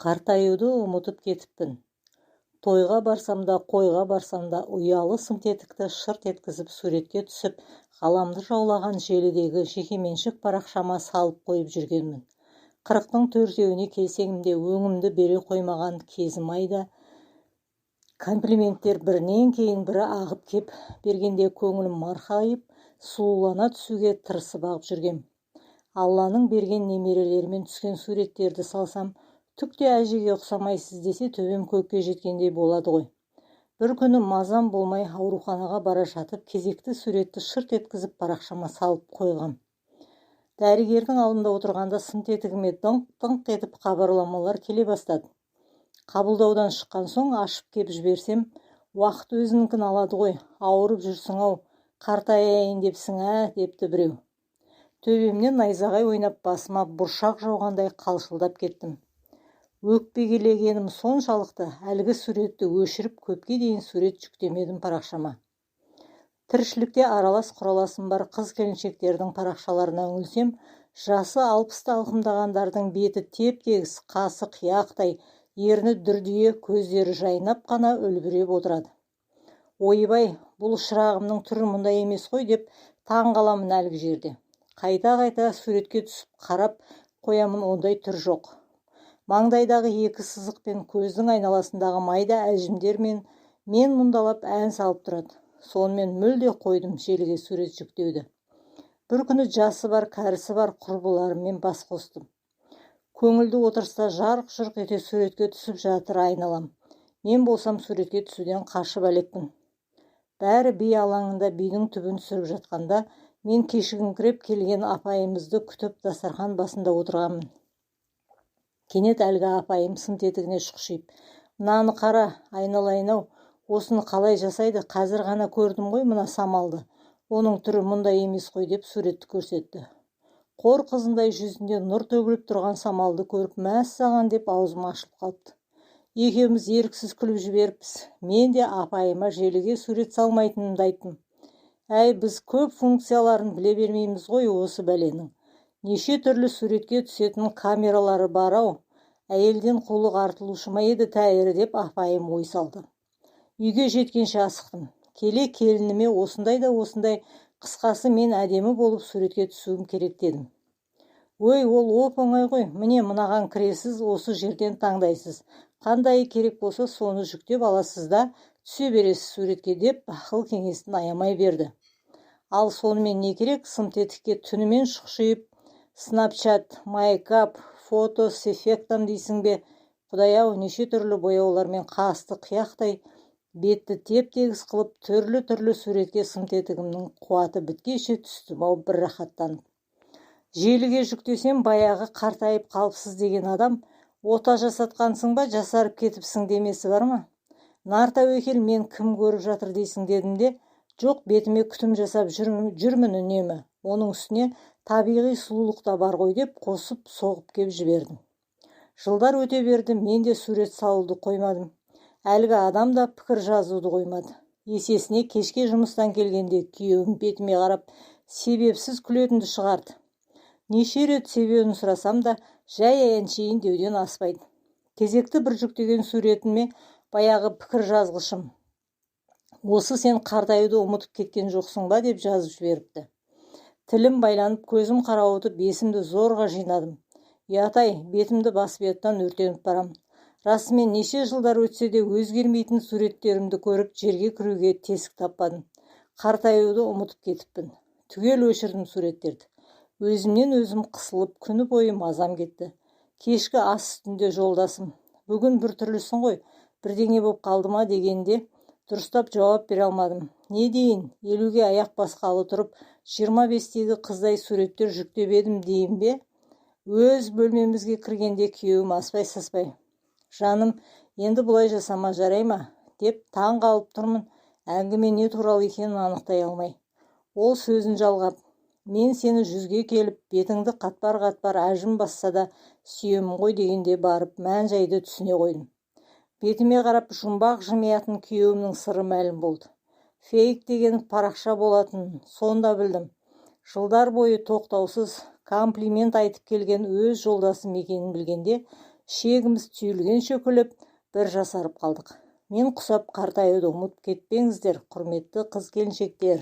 Қартаюды ұмытып кетіппін. Тойға барсам да, қойға барсам да ұялы сымтетікті шырт еткізіп суретке түсіп, ғаламды жаулаған желідегі жекеменшік парақшама салып қойып жүргенмін. 40-тың төртеуіне келсем де өңімді бере қоймаған кезім айда комплименттер бірінен кейін бірі ағып кеп бергенде көңілім марқайып, сұлулана түсуге тырысып ағып жүргем. Алланың берген немерелерімен түскен суреттерді салсам, түк те әжеге ұқсамайсыз десе, төбем көкке жеткендей болады ғой. Бір күні мазам болмай ауруханаға бара жатып, кезекті суретті шырт еткізіп парақшама салып қойғам. Дәрігердің алдында отырғанда сым тетігіме дыңқ-дыңқ етіп хабарламалар келе бастады. Қабылдаудан шыққан соң ашып кеп жіберсем, уақыт өзінікін алады ғой, ауырып жүрсің-ау, қартаяйын депсің ә, депті біреу. Төбемнен найзағай ойнап, басыма бұршақ жауғандай қалшылдап кеттім. Өкпелегенім соншалықты, әлгі суретті өшіріп, көпке дейін сурет жүктемедім парақшама. Тіршілікте аралас-құраласым бар қыз-келіншектердің парақшаларына үңілсем, жасы 60-ты алқымдағандардың беті теп-тегіс, қасы қияқтай, ерні дүрдие, көздері жайнап қана үлбіреп отырады. Ойбай, бұл шырағымның түрі мұндай емес қой деп таң қаламын әлгі жерде. Қайта-қайта суретке түсіп қарап қоямын, ондай түр жоқ. Маңдайдағы екі сызық пен көздің айналасындағы майда әжімдер мен мұндалап ән салып тұрады. Сонымен мүлде қойдым желіге сурет жүктеуді. Бір күні жасы бар, кәрісі бар құрбыларыммен бас қостым. Көңілді отырыста жарқ-жұрқ ете суретке түсіп жатыр айналам. Мен болсам суретке түсуден қашып әлекпін. Бәрі би алаңында бидің түбін түсіріп жатқанда, мен кешігіңкіреп келген апайымызды күтіп дастархан басында отырғанмын. Кенет әлгі апайым сым тетігіне шұқшиып, мынаны қара, айналайын-ау, осыны қалай жасайды, қазір ғана көрдім ғой мына самалды, оның түрі мұндай емес қой деп суретті көрсетті. Қор қызындай жүзінде нұр төгіліп тұрған самалды көріп, мәссаған деп аузым ашылып қалыпты. Екеуміз еріксіз күліп жіберіппіз. Мен де апайыма желіге сурет салмайтынымды айттым. Әй, біз көп функцияларын біле бермейміз ғой осы бәленің. Неше түрлі суретке түсетін камералары бар-ау, әйелден қулық артылушы ма еді тәйірі деп апайым ой салды. Үйге жеткенше асықтым. Келе келініме осындай да осындай, қысқасы мен әдемі болып суретке түсуім керек дедім. Өй, ол оп-оңай ғой, міне мынаған кіресіз, осы жерден таңдайсыз. Қандайы керек болса соны жүктеп аласыз да түсе бересіз суретке деп ақыл кеңесін аямай берді. Ал сонымен не керек, сым тетікке түнімен шұқшиып, Snapchat, майкап, фото с эффектом дейсің бе, құдай-ау, неше түрлі бояулармен қасты қияқтай, бетті теп-тегіс қылып, түрлі-түрлі суретке сым тетігімнің қуаты біткенше түстім-ау бір рахаттанып. Желіге жүктесем, баяғы қартайып қалыпсыз деген адам, ота жасатқансың ба, жасарып кетіпсің демесі бар ма? Нар тәуекел, мен кім көріп жатыр дейсің дедім де, жоқ, бетіме күтім жасап жүрмін үнемі. Оның үстіне табиғи сұлулық та бар ғой деп қосып соғып кеп жібердім. Жылдар өте берді, мен де сурет салуды қоймадым. Әлгі адам да пікір жазуды қоймады. Есесіне кешке жұмыстан келгенде күйеуім бетіме қарап себепсіз күлетінді шығарды. Неше рет себебін сұрасам да жай әншейін деуден аспайды. Кезекті бір жүктеген суретіме баяғы пікір жазғышым. Осы сен қартаюды ұмытып кеткен жоқсың ба деп жазып жіберіпті. Тілім байланып, көзім қарауытып, есімді зорға жинадым. Ұят-ай, бетімді басып ұяттан өртеніп барам. Расымен неше жылдар өтсе де өзгермейтін суреттерімді көріп, жерге кіруге тесік таппадым. Қартаюды ұмытып кетіппін. Түгел өшірдім суреттерді. Өзімнен өзім қысылып, күні бойы мазам кетті. Кешкі ас үстінде жолдасым, бүгін бір түрлісің ғой, бірдеңе боп қалды ма дегенде, дұрыстап жауап бере алмадым. Не дейін, 50-ге аяқ басқалы тұрып, 25-тегі қыздай суреттер жүктеп едім дейін бе? Өз бөлмемізге кіргенде күйеуім аспай-саспай, жаным, енді бұлай жасама жарай ма? Деп таң қалып тұрмын, әңгіме не туралы екенін анықтай алмай. Ол сөзін жалғап, мен сені жүзге келіп, бетіңді қатпар-қатпар әжім басса да сүйемін ғой дегенде барып мән-жайды түсіне қойдым. Бетіме қарап жұмбақ жымиятын күйеуімнің сыры мәлім болды. Фейк деген парақша болатын, сонда білдім. Жылдар бойы тоқтаусыз комплимент айтып келген өз жолдасым екенін білгенде, Ішегіміз түйілгенше күліп, бір жасарып қалдық. Мен құсап қартаюды ұмытып кетпеңіздер, құрметті қыз-келіншектер.